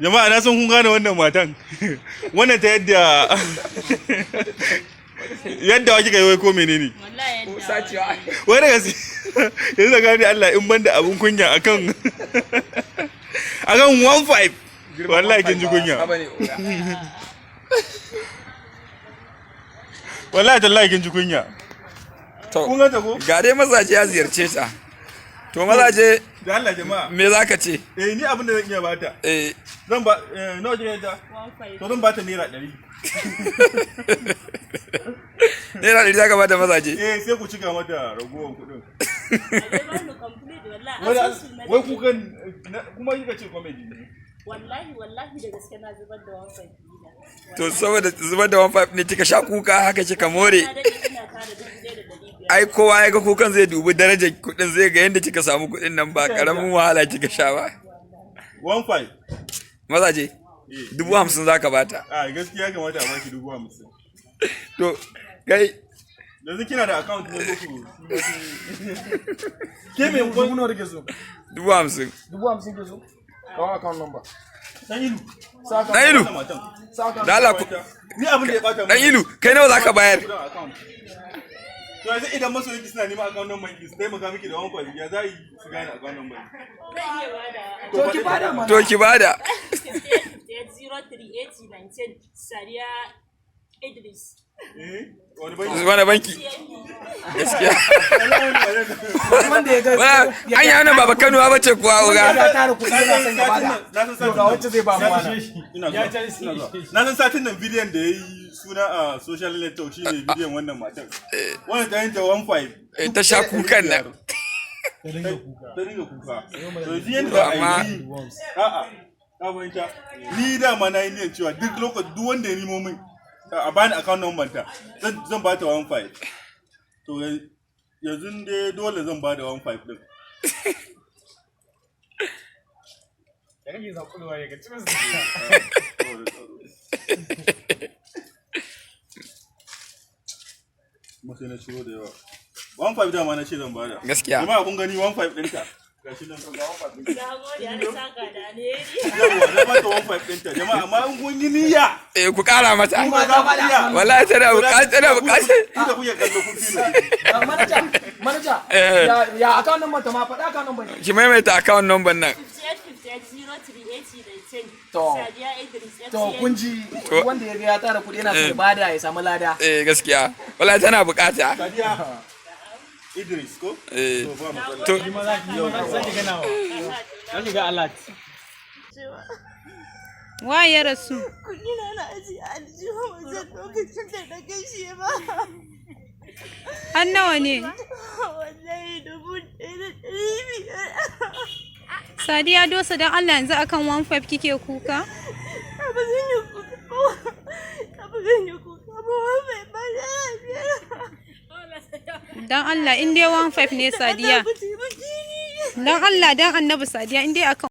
Jama'a, na san kun gane wannan matan. Wannan ta yadda wa kika yi, wai ko menene? Wallahi Ko yadda. sacewa. Wai da gaske yanzu da gani Allah, in banda abun kunya akan 15, wallahi kin ji kunya. Haba ne, oga. Wallahi tallahi kin ji kunya. To, Kun ganta ko? ga dai mazaje ya ziyarce ta. To mazaje, Da Allah jama'a. me za ka ce? Eh, ni abin da zan iya bata. Eh. Zan ba nawa kika yi ta? 15. To zan bata ₦100. ₦100 za ka bata, mazaje? Eh, sai ku cika mata ragowar kuɗin. A dai bani complete wallahi. Wai Asusu na wai dade. kukan kuma kika ce comedy ne. Wallahi wallahi da gaske na zubar da 15 dina. To saboda zubar da 15 ne kika sha kuka haka kika more? Na dade ina tara 1500. Ai kowa ya ga kukan zai dubi darajar kuɗin, zai ga yadda kika samu kuɗin nan ba karamin wahala kika sha ba. 15. Mazaje, 50,000 za ka bata. A gaskiya kamata a baki 50,000. To kai. Yanzu kina da account ne ko ku? Ke me? Dubu nawa kake so? 50,000. 50,000 ke so? Kawo account number. Dan Ilu. Sa account. Dan Ilu. Wannan matan. Sa account. Da Allah Ni abin da ya bata Dan Ilu, kai nawa za ka bayar? Kudin account. To yanzu idan masoyanki suna neman account number ki, su taimaka miki da 15, ya za yi su gane account number ki? Zan iya bada. To ki bada mana. To ki bada. 58 58 03 80 19, Sadiya Idris. Eh, wani banki? Wani banki? CNB. Gaskiya. Wallahi wani ba Wanda ya ga An yi wannan baba Kano ba ce kuwa, wanda oga? ya tara kuɗi yana son ya bada. Na san To satin ga wacce zai ba mu wannan. Ina zuwa, ina zuwa. Na san satin nan bidiyon da ya yi suna a social network shine bidiyon wannan matan. Wannan ta yanke 15. Eh, ta sha kukan nan. Ta dinga kuka. To yanzu yadda za a yi a'a, ka fahimta? Ni dama na yi niyyar cewa duk lokacin duk wanda ya nemo min a bani account number ta, zan ba ta 15. To yanzu dai dole zan ba da 15 din. Da kake zaƙulwa ne ka ci musu. Kuma sai na ciro da yawa. 15 dama na ce zan bada. Gaskiya. Jama'a, kun gani 15 ɗinta. Gashi nan. Na gode, Allah saka da alheri. Yawwa, na bata 15 ɗinta. Jama'a, amma in kun yi niyya. Eh, ku kara mata. Kuma za ku iya. Wallahi tana bukata, tana bukata. Ku da kuke kallo kun fi ni. Ah, manaja, manaja. Eh. Ya account number ta ma, faɗa account number. Ki maimaita account number nan. 58 58 03 80 19. To. Sadiya Idris. To kun ji, wanda ya ga ya tara kuɗi yana son ya bada ya samu lada. Eh, gaskiya. Wallahi tana bukata. Sadiya Idris ko? Eh. To ba matsala. To Ni ma za ki za ki ganawa. Za ki ga alert. Wa ya rasu? Kuɗi na na ajiye a aljihu, ban san lokacin da na kashe ba. Har nawa ne? Wallahi 1500. Sadiya Dosa, don Allah yanzu akan 15 kike kuka? Ba zan yi kuka ba. Ba zan yi kuka ba. Wai ba ya biyar. Don Allah in dai 15 ne, Sadiya. Allah ku taimake ni. Don Allah don Annabi Sadiya, in dai akan